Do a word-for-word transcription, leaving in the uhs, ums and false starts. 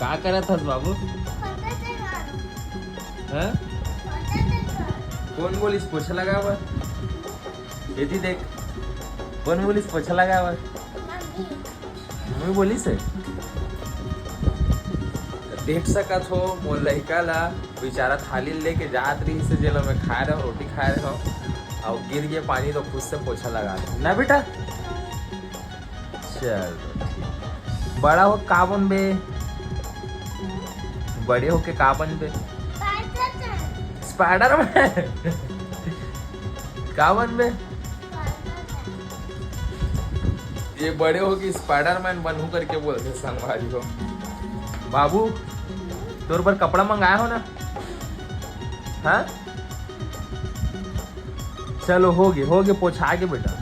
का करत हस बाबू? हैं? कोन बोलिस पोछा लगाए बर? एती देख, कोन बोलिस पोछा लगाए बर? मम्मी बोलिस हे। देख सकत हो मोर लइका ला, बेचारा थाली लेके जात रहिस हे, जेला मैं खाए रहो, रोटी खाए रहो, अउ गिर गे पानी तो खुद से पोछा लगा दे ना बेटा। चल ठीक। बड़ा हो का बनबे? बड़े होके का बनबे? स्पाइडरमैन। का बनबे? ये बड़े होके स्पाइडरमैन बनहूं करके बोलथे संगवारी हो। बाबू, तोर बर कपड़ा मंगाए हो ना? हाँ, चलो, होगे, होगे, पोछा गे बेटा।